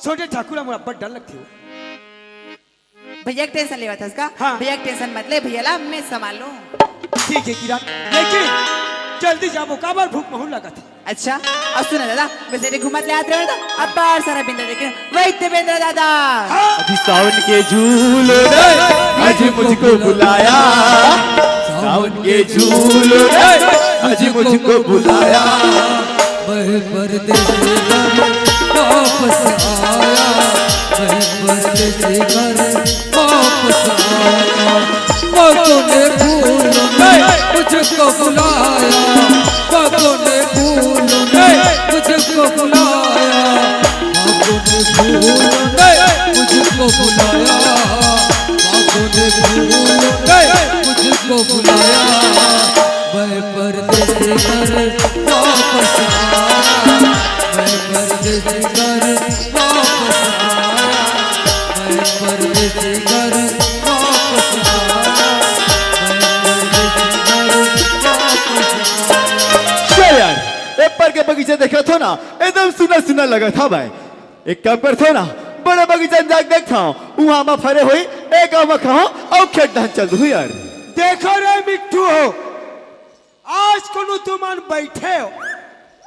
छोटे ठाकुर हा मोला बड़ डर लगथे। भैया के tension लेवत हस का? हाँ। भैया के tension मत ले, भैया ला मैं संभालूँ। ठीक हे किरण, लेकिन जल्दी जाबो, काबर भूख महूँ लगत हे। अच्छा, अउ सुना दादा, मैं side घूमत ले आत रहेंव दादा, अब्बड़ सारा बेंदरा देखे, वही ते बेंदरा दादा। हाँ। अभी सावन के झूलो रे, आज मुझको बुलाया, सावन के झूलो रे, आज मुझको बुलाया। मैं परदेसी घर वापस आया, मैं परदेसी घर वापस आया। पगों ने फूलों ने मुझको बुलाया, पग मुझको बुलाया, मैं परदेसी घर वापस आया, मैं परदेसी घर वापस आया, मैं परदेसी घर वापस आया, मैं परदेसी घर वापस आया। चल यार, ए पर के बगीचा देखत हो ना, एकदम सुना सुना लगत हवय। एक काम करथव ना, बड़े बगीचा में जाके देखथव, उहाँ आमा फरे होही, एक आमा खाहूँ अउ खेत डहन चल दूँ यार। देखो रे मिट्ठू हो, आज कोनो तुमन बैठे हो,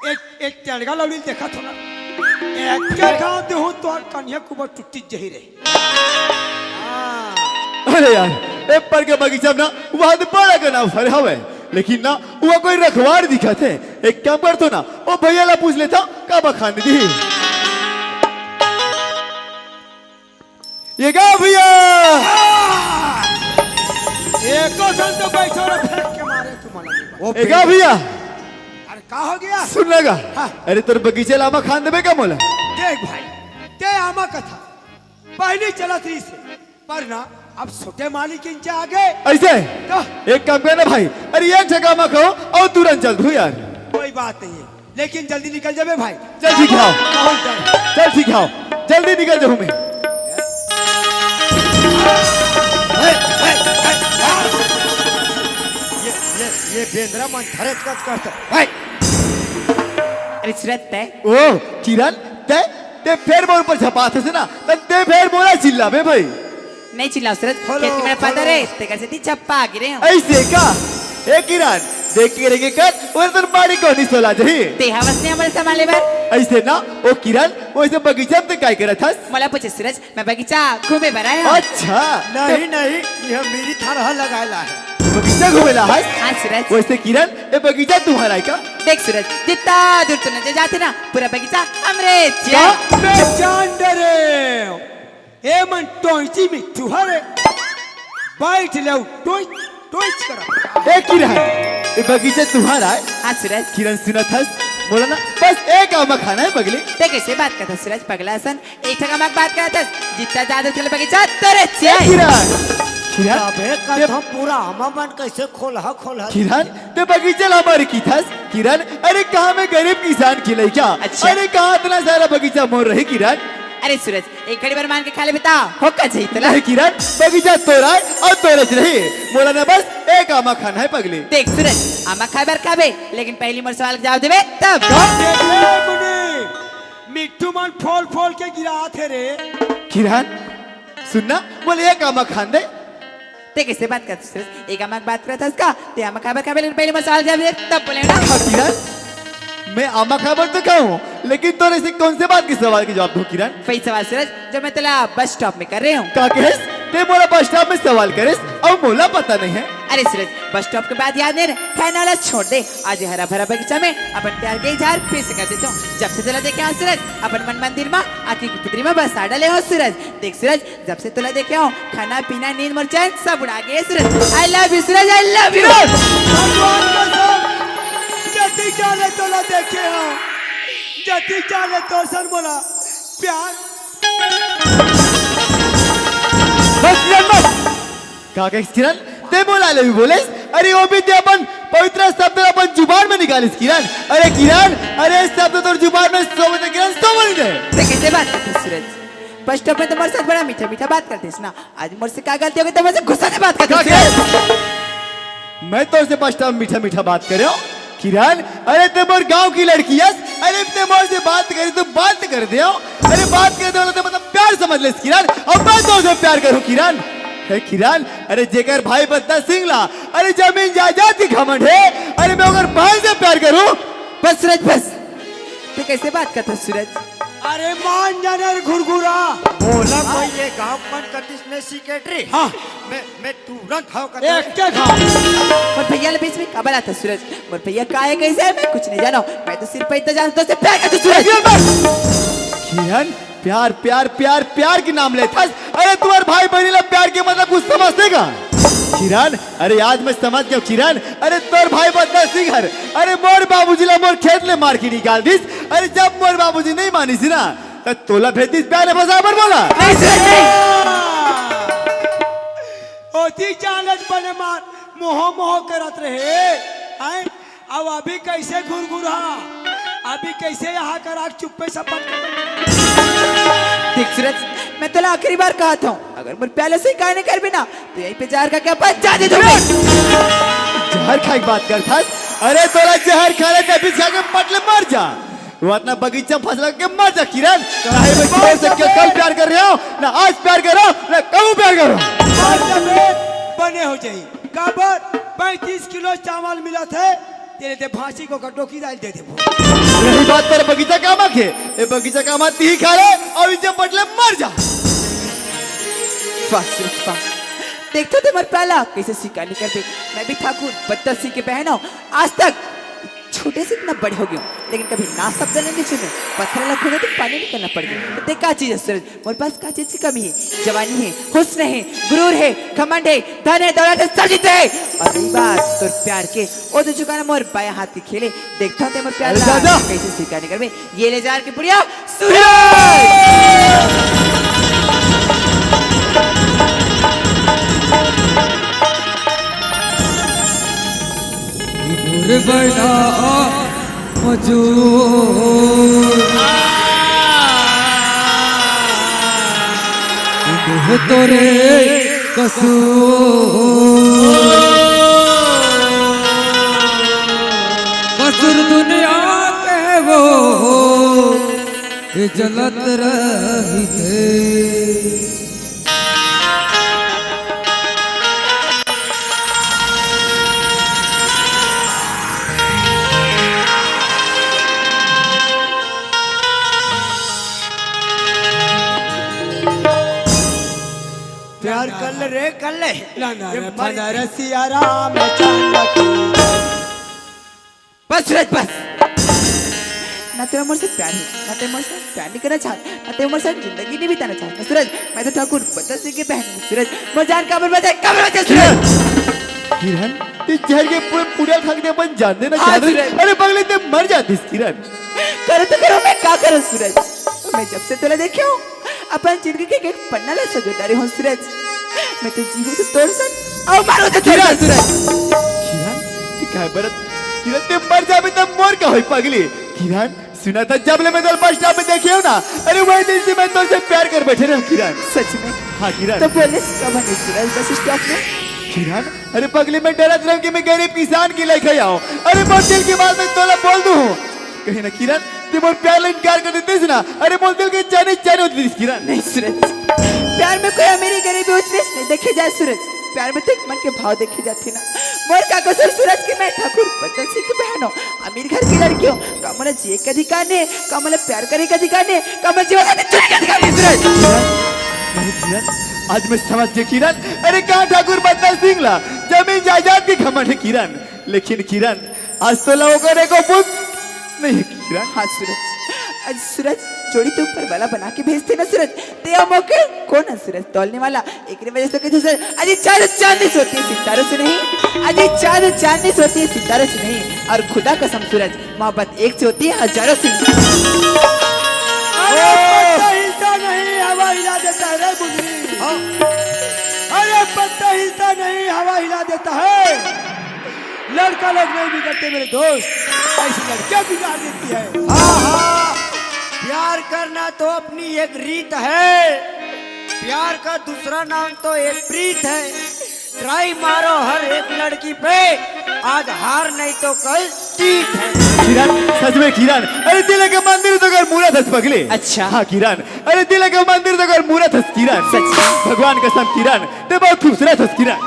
एक, एक टेंड़गा लौड़ी देखत हो ना, एक के घाव देहूँ तोर कनिहा कुबर टूटी जही रे। हाँ। अरे यार, ए पर के बगीचा में ना, उहाँ तो बड़ा के नाम फरे हवय, लेकिन ना, उहाँ कोई रखवार दिखत हे। एक काम करथव ना, ओ भैया ला पूछ लेथव, का बखान दीही। ये गा भैया। एको झन तो बैठो रे, फेंक के मारे तुम्हारा। वो ये गा भैया। अरे का हो गया? सुन ना गा। हाँ। अरे तोर बगीचे ला आमा खान देबे का मोला? देख भाई, ते आमा कथा पहली चलत रहिस हे, पर ना अब छोटे मालिक इंचे आगे। ऐसे? तो? एक काम कर ना भाई, अरे एक ठका आमा खाओ अउ तुरंत चल दूँ यार। कोई बात नहीं है, लेकिन जल्दी निकल जाबे भाई। चल ठीक हे। बहुत डर। चल ठीक हे, जल्दी निकल जाहूँ मैं। ये, ये, ये बेंदरा मन धरे कस करता। हे! अरे सुरज ते। ओ, किरण, ते, ते फेर मोर ऊपर झपात हस ना, त ते फेर मोला चिल्लाबे भाई। नहीं चिल्लाव सुरज, हेलो, खेत में पता हेलो। रहे, ते कैसे ती झप्पा आ गिरे हो। ऐसे का? ए किरण, देख के रेंगे कर, ओर तोर बाड़ी कोनी सोला जही। ते हवस ने हमर संभाले बर। ऐसे ना, ओ किरण, वैसे बगीचा में ते काय करत हस? मोला पूछे सुरज, मैं बगीचा घूमे बर आया हूँ। अच्छा। नहीं, नहीं, यह मेरी थरहा लगाए ला है। बगीचा घूमे ला हस? हाँ सुरज। वैसे किरण, ए बगीचा तुम्हारा है का? देख सुरज, जितना दूर तू नजर जाथे ना, पूरा बगीचा हमरे का? मैं जान डरे। ए मन टोंची में तुहरे। बैठ ले, टोंच, टोंच करा। ए किरण, ए बगीचा तुम्हारा है? हाँ सुरज। किरण सुनत हस, मोला ना बस एक आमा खाना है पगली। ते कैसे बात करत हस सुरज, पगला असन? एक ठका मक बात करत हस, जितना ज्यादा उठल बगीचा तोरे ए चियाई। किरण, किरण, अबे ते कथम पूरा आमा मन कैसे खोलहा खोलहा। किरण, ते बगीचा ला मारे की थस? किरण, अरे कहाँ मैं गरीब किसान की लइका? अच्छा। अरे कहाँ इतना सारा बगीचा मोर रही किरण? अरे सुरज, एक घड़ी बर मान के खा ले बेटा, होका जाही तोला। नहीं किरण, बगीचा तोरा है अउ तोरे च रही। मोला ना बस एक आमा खाना है पगली। देख सुरज, आमा खाए बर खाबे, लेकिन पहली मोर सवाल के जवाब देबे तब। देख ले मुनी, मिट्ठू मन फोल फोल के गिरात हे रे। किरण, सुन ना, मोला एक आमा खान दे। ते कैसे बात करत हस? एक आमा के बात करत हस का? ते आमा खाए बर खाबे, लेकिन पहले मोर सवाल जवाब दे, तब बोले ना। हाँ, किरण, मैं आमा खाए बर तो खाहूँ, लेकिन तोर ऐसे कौन से बात के सवाल के जवाब दूँ, किरण? वही सवाल सुरज, जो मैं तोला बस स्टॉप में करे रहेंव। का कहेस? ते मोला बस स्टॉप में सवाल करेस, अउ मोला पता नहीं है। अरे सुरज, बस स्टॉप के बात याद नहीं रे, खाना वाला छोड़ दे। आज हरा भरा बगीचा में अपन प्यार के इजहार फिर से कर देथंव। जब से तोला देखे हंव सुरज, अपन मन मंदिर मा, आँखी के पुतरी मा बसा डाले हंव सुरज। देख सुरज, जब से तोला देखे हंव, खाना पीना नींद मोर चैन सब उड़ा गे सुरज। I love you Suraj, I love you। भगवान कसम, जतिक जाने तोला देखे हंव, जतिक जाने तोर सन मोला प्यार। बस किरण, बस। का कहेस किरण? ते मोला I love you बोलेस? अरे वो भी ते अपन पवित्र शब्द ला अपन जुबान में निकालिस किरण। अरे किरण, अरे शब्द तोर जुबान में शोभे ते किरण, शोभे नहीं दे। ते कैसे बात करते सुरज? बस स्टॉप में तो मोर साथ बड़ा मीठा मीठा बात करते ना। आज मोर से का गलती हो गई तो मोर से गुस्सा से बात करते का सुरज। कहेस? मैं तोर से बस स्टॉप में मीठा मीठा बात करे हंव किरण। अरे ते मोर गांव की लड़की हस, अरे ते मोर से बात करे तो बात कर दे हंव। अरे बात करे तो मतलब प्यार समझ लेस किरण, अउ मैं तोर से प्यार करूं किरण। हे किरण, अरे जेकर भाई बदला सिंह ला, अरे जमीन जायदाद के घमंड हे, अरे मैं ओकर बहन से प्यार करूं। बस सुरज बस, ते कैसे बात करत हस सुरज? अरे मान जा ना रे घुरघुरा। मोला कोई ये गांव मन कतिस में सेक्रेटरी। हाँ। मैं, मैं तुरंत हव कथे। एक के खा। मोर भैया ले बीच में काबर आथस सुरज? मोर भैया का हे, कैसे हे, मैं कुछ नहीं जानंव। मैं तो सिर्फ इतना जानथंव, तोर से प्यार करथंव सुरज। किरण, प्यार, प्यार, प्यार, प्यार के नाम लेथस। अरे तुम्हर भाई बहिनी ला प्यार के मतलब कुछ समझथे का? किरण, अरे आज मैं समझ गेंव किरण। अरे तोर भाई बदला सिंह हर, अरे मोर बाबूजी ला मोर खेत ले मार के निकाल दिस। अरे जब मोर बाबूजी नहीं मानिस ना, त तोला भेज दिस प्यार में फंसा बर मोला। नहीं सुरज नहीं। ओती जानत बने मार मोहो मोहो करत रहे। हैं? अब अभी कैसे घुरघुरा, अभी कैसे यहाँ कर आग चुप्पे सपट के देख सूरज, मैं तोला आखिरी बार कहत हूँ, अगर मोर प्यार ला स्वीकार नहीं करबे ना, तो यहीं पे जहर खा के अपन जान दे दूंगी। जहर खाए के बात करत हस? अरे तोला जहर खाना है, तभी खा के पट ले मर जा। वो अपना बगीचा में फंस लग के मर जा किरण। चाहे मैं जोर से क्या कल प्यार कर रहे हो, ना आज प्यार कर रहा हूँ, ना कब प्यार कर रहा हूँ। मर जा बे, बने हो जाई। काबर पैंतीस किलो चावल मिलत हे, तेरे ते फांसी को कटो की दाल दे देबो। रही बात पर बगीचा काम आके, ए बगीचा काम आती ही खा ले और इज्जत बदले मर जा। वाह सूरज वाह, देखथों ते मोर प्यार ला कैसे स्वीकार नहीं करबे। मैं भी ठाकुर बदल सिंह के बहन हूँ, आज तक छोटे से इतना बड़े हो गए हूँ, लेकिन कभी ना शब्द नहीं सुने। पत्थर ला खोदे तो पानी निकलना पड़ गया। तो ते का चीज है सूरज? मोर पास का चीज की कमी है? जवानी है, हुस्न है, गुरूर है, घमंड है, धन है, दौलत है, सब चीज है। और रही बात तोर प्यार के, वो तो चुका ना मोर बाया हाथ की खेले। देखथों ते मोर प्यार अरे ला दादा। कैसे स्वीकार नहीं करबे। ये ले जहर की पुड़िया सूरज। मजूर तोरे कसूर, कसूर दुनिया के वो जलत रही थे। प्यार कर ले रे, कर ले। ना, ना, ये ना, मर ना, रसिया राम चंद्र की। बस सूरज बस। ना तेरा मोर से प्यार है, ना तेरा मोर से प्यार नहीं करना चाहता, ना तेरा मोर से जिंदगी नहीं बिताना चाहता सूरज। मैं तो ठाकुर बदल सिंह की बहन हूँ सूरज। मोर जान काबर बचे, काबर बचे सूरज। किरण, ते जहर के पूरे पूरा खा के अपन जान देना हाँ, चाहते सूरज। अरे पगले ते मर जातीस किरण। करो तो करो, मैं का करूँ सूरज? मैं जब से तोला देखे हूँ, अपन जिंदगी के एक पन्ना ला सजो डारे हूँ सूरज। मैं तो जीवो तो तोर संग, और मरो तो तोर संग सूरज। किरण, ते काय बरत? किरण, ते मर जाबे तब मोर का होई पगली? किरण, सुना था जब ले मैं तोला बस स्टॉप में देखे हूँ ना, अरे वही दिन से मैं तोर से प्यार कर बैठे रहूँ किरण। सच में? हाँ किरण। तो बोले कब है सूरज बस स्टॉप में? किरण, अरे पगली मैं डरत रहूँ कि मैं गरीब किसान की लेके आऊँ। अरे बहुत दिल की बात मैं तोला बोल दूँ। कहीं ना किरण, ते मोर प्यार ला इनकार कर देतीस ना, अरे मोर दिल के चैन ही चैन हो जातीस किरण। नहीं सूरज, प्यार में कोई अमीरी गरीबी ऊंच नीच नहीं देखे जाए सूरज। प्यार में तो एक मन के भाव देखे जाते ना। मोर का कसूर सूरज कि मैं ठाकुर बदल सिंह की बहन हूँ, अमीर घर की लड़की हूँ। का मोला जिए के अधिकार नहीं, का मोला प्यार करे के अधिकार नहीं, का मोला जीवन साथी चुने के अधिकार नहीं सूरज। नहीं किरण, आज मैं समझ गया किरण। अरे कहाँ ठाकुर बदल सिंह ला जमीन जायदाद के घमंड है किरण, लेकिन किरण आज तोला ओकर एको पुत नहीं किरण। हाँ सूरज, आज सूरज जोड़ी तो ऊपर वाला बना के भेजते ना सूरज। ते मौके कौन है सूरज तौलने वाला? एक वजह से कहे सूरज, अजी चांद चांदनी से होती है सितारों से नहीं। अजी चांद चांदनी से होती है सितारों से नहीं। और खुदा कसम सूरज, मोहब्बत एक से होती है हजारों से नहीं। अरे पत्ता हिलता नहीं, हवा हिला देता है रे बुजरी। अरे पत्ता हिलता नहीं, हवा हिला देता है। लड़का लोग नहीं बिगड़ते मेरे दोस्त, ऐसी लड़कियां बिगाड़ देती है। हाँ हाँ, प्यार करना तो अपनी एक रीत है, प्यार का दूसरा नाम तो एक प्रीत है। ट्राई मारो हर एक लड़की पे, आज हार नहीं तो कल जीत है। किरण, सच में किरण, अरे दिल के मंदिर तो कर मूरत हस पगले। अच्छा। हाँ किरण, अरे दिल के मंदिर तो कर मूरत हस किरण। सच। भगवान कसम किरण, ते बहुत खूबसूरत हस किरण।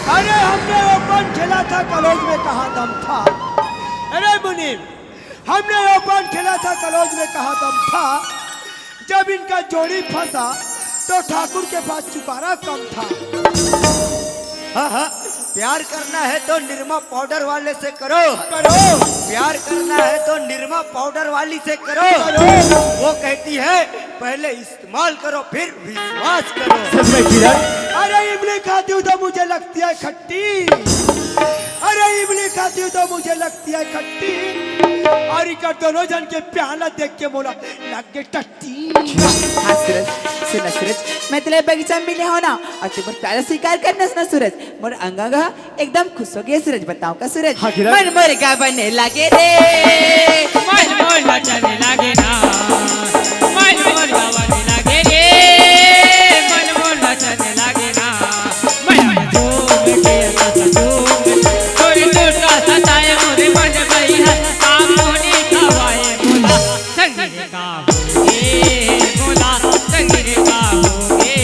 अरे हमने ओपन खेला था कॉलेज में, कहाँ दम था? अरे मुनीम, हमने ओपन खेला था कॉलेज में, कहाँ दम था? जब इनका जोड़ी फंसा तो ठाकुर के पास चुपारा कम था। हाँ हाँ, प्यार करना है तो निरमा पाउडर वाले से करो। करो। प्यार करना है तो निरमा पाउडर वाली से करो। करो। वो कहती है पहले इस्तेमाल करो फिर विश्वास करो। सच में किरण। अरे इमली खाती हूँ तो मुझे लगती है खट्टी। अरे इमली खाती हूँ तो मुझे लगती है खट्टी। और इकर दोनों जन के प्याला देख के मोला लग गई टट्टी। हाँ सूरज, ना सूरज, मैं तेला बगीचा में मिले हंव ना, अउ तैं मोर प्यार ला स्वीकार करना ना सूरज। मोर अंग अंग एकदम खुश हो गे सूरज, बतावंव का सूरज? हाँ, किरण। मन मोर गावने लागे रे, मन मोर नाचने लागे ना, मन मोर गावने लागे रे, मन मोर नाचने लागे ना। मैं झूम के, झूम के, तोर सुरता सताए मोर मन बइहन, का मोहनी खवाए मोला, संग रे का होगे मोला, संग रे का होगे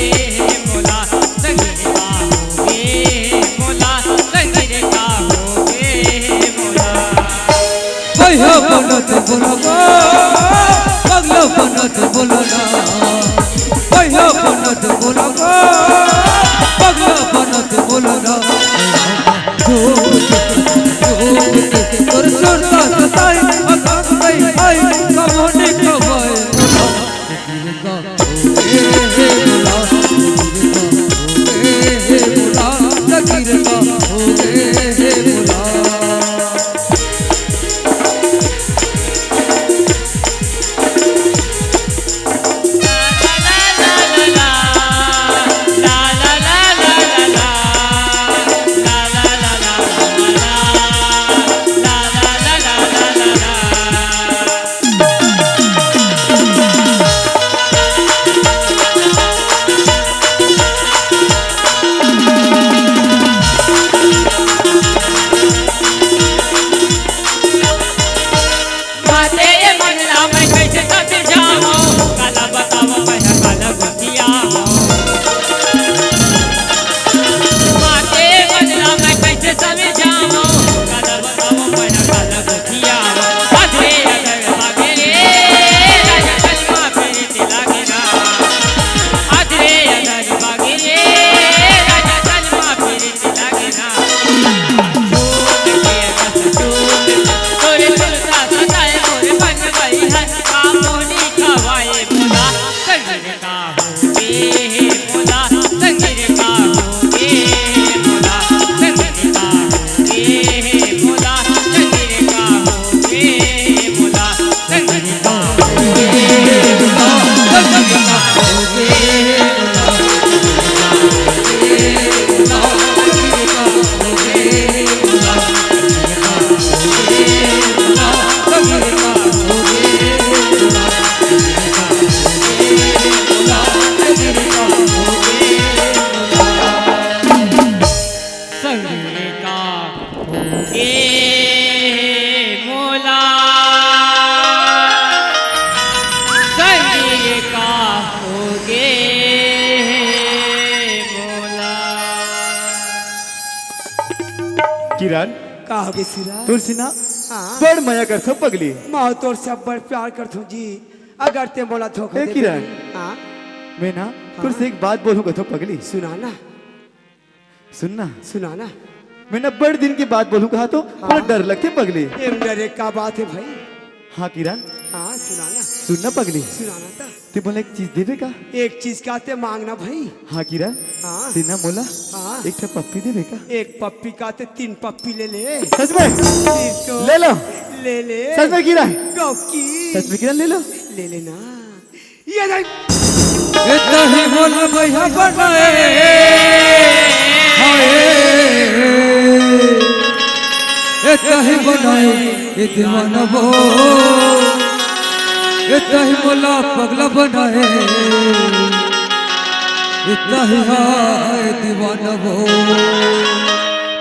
मोला, संग रे का होगे मोला, संग रे का होगे मोला। भैया बनत बोलो ना, पगला बनत बोलो ना, भैया बनत बोलो ना, पगला बनत बोलो ना। तोर सुरता सताए, अगंग गई आई, कमोनी खवाए। संग रे का होगे मोला, संग रे का होगे मोला। किरण, का होगे सिरा? तोर से ना हाँ। बड़ मया करथंव पगली। मैं तोर से बड़ प्यार करथंव जी। अगर तैं मोला धोखा ए दे किरण, देबे, हाँ? मैं ना हाँ। तोर से एक बात बोलहूँ कथंव पगली। सुना ना। सुन ना। सुना ना। मैं ना बड़ दिन के बात बोलहूँ कहा तो हाँ। बड़ा डर लगथे पगली। एम डरे का बात हे भाई? हाँ किरण। हाँ, सुना ना। सुन ना पगली। सुना ना ता। तैं मोला एक चीज देबे का? एक चीज का तैं मांग ना भाई। हाँ किरण। हाँ। तैं ना मोला हाँ। एक ठा पप्पी देबे का? एक पप्पी का तैं तीन पप्पी ले ले। सच में? तीन तो ले लो। ले ले। सच में किरण? गौकी। सच में किरण ले लो। ले लेना। ये नहीं। ए तही मोला बइहा बनाए, हाय। ए तही बनाए, ए दीवाना वो। ए तही मोला पगला बनाए, ए तही हाय दीवाना वो।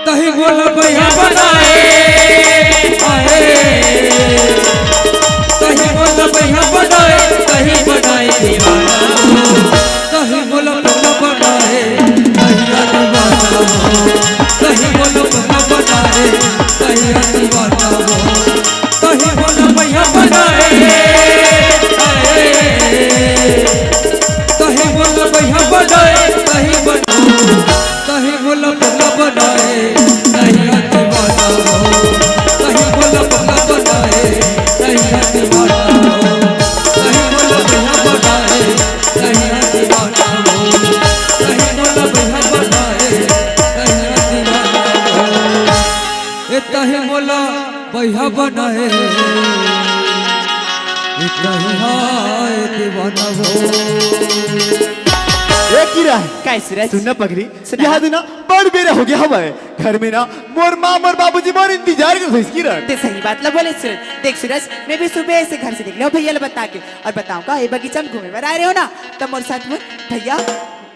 तही मोला बइहा बनाए, हाय। तही मोला बइहा बनाए, तही बनाए दीवाना। तही मोला पगला बनाए, तही दीवाना। तही मोला पगला बनाए, तही दीवाना। तही मोला बइहा बनाए, हाय। तही मोला बइहा बनाए, तही बन-, तही मोला पगला बनाए, तही दीवाना हो। तही मोला पगला बनाए, तही दीवाना हो। तही मोला बइहा बनाए, तही दीवाना हो। तही मोला बइहा बनाए, तही दीवाना हो। ए तही मोला बइहा बनाए, ए तही हाय दीवाना हो। ए किरण, काय सूरज? सुन ना पगली, सुना। यहाँ दिन ना बड़ बेरा हो गया हवय। घर में ना मोर माँ, मोर बाबूजी मोर इंतजार करत होइस किरण। ते सही बात ला बोले सूरज। देख सूरज, मैं भी सुबह से घर से निकले हँव भैया ला बता के, और बतावँ का, ये बगीचा में घूमे बर आए रहे हँव ना, तब मोर साथ में भैया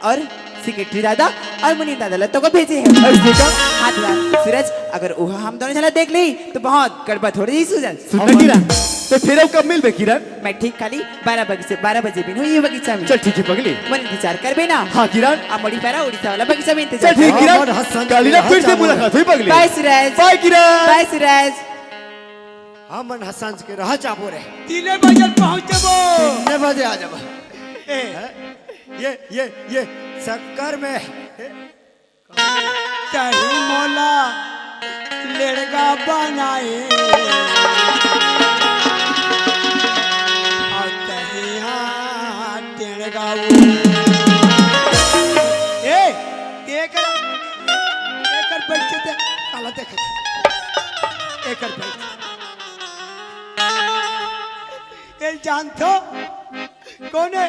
और सेक्रेटरी दादा और मुनीम दादा ला तो को भेजे हे। ऐसे का? हाँ दादा, सूरज, अगर ओहा हम दोनों झन ला देख लेही तो बहुत गड़बड़ हो जाही सूरज। सुन ना किरण, ते फेर अब कब मिलबे किरण? मैं ठीक खाली बारह बजे, बारह बजे बिन हूँ ये बगीचा में। चल ठीक हे पगली। मोर इंतजार करबे ना। हाँ किरण। अब मोड़ी पैरा उड़ीसा वाला बगीचा में इंतजार चल ठीक करबे। किरण। हमन ह संझ काली के ना रहा फिर से जाबो रे। मुलाकात होही पगली। बाय सूरज। बाय किरण। बाय सूरज। हमन ह संझ के रहा जाबो रे। तीने बजे पहुँच जाबो। तीने बजे आ जाबो। ए, ये, ये, ये चक्कर में। तहीं मोला लेड़गा बनाए, अउ तहीं हा टेड़गा। ए, एकर, एकर बैठ के दे, साला देखे। एकर बैठ। ए, जानथो, कोन हे?